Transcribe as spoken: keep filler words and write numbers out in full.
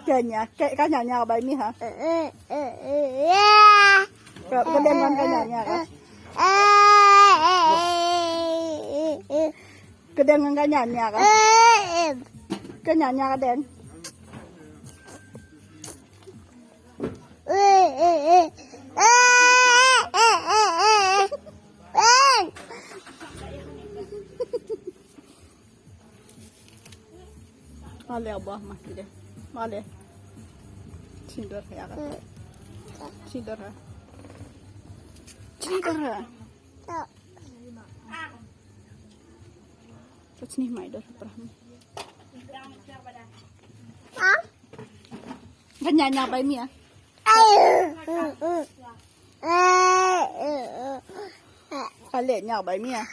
Ka nya, ka, ka nya nya bai mi ha. Ka, ka den ngan ka nya nya ka. Ka den ngan ka nya nya ka. Ka nya nya ka den. Male abah mah kide. Male. Cindor ya kan. Cindor ha. Cindor ha. Terus nih mai dor perah. Kan nya nya bai mi ya. Kale nya bai mi ya.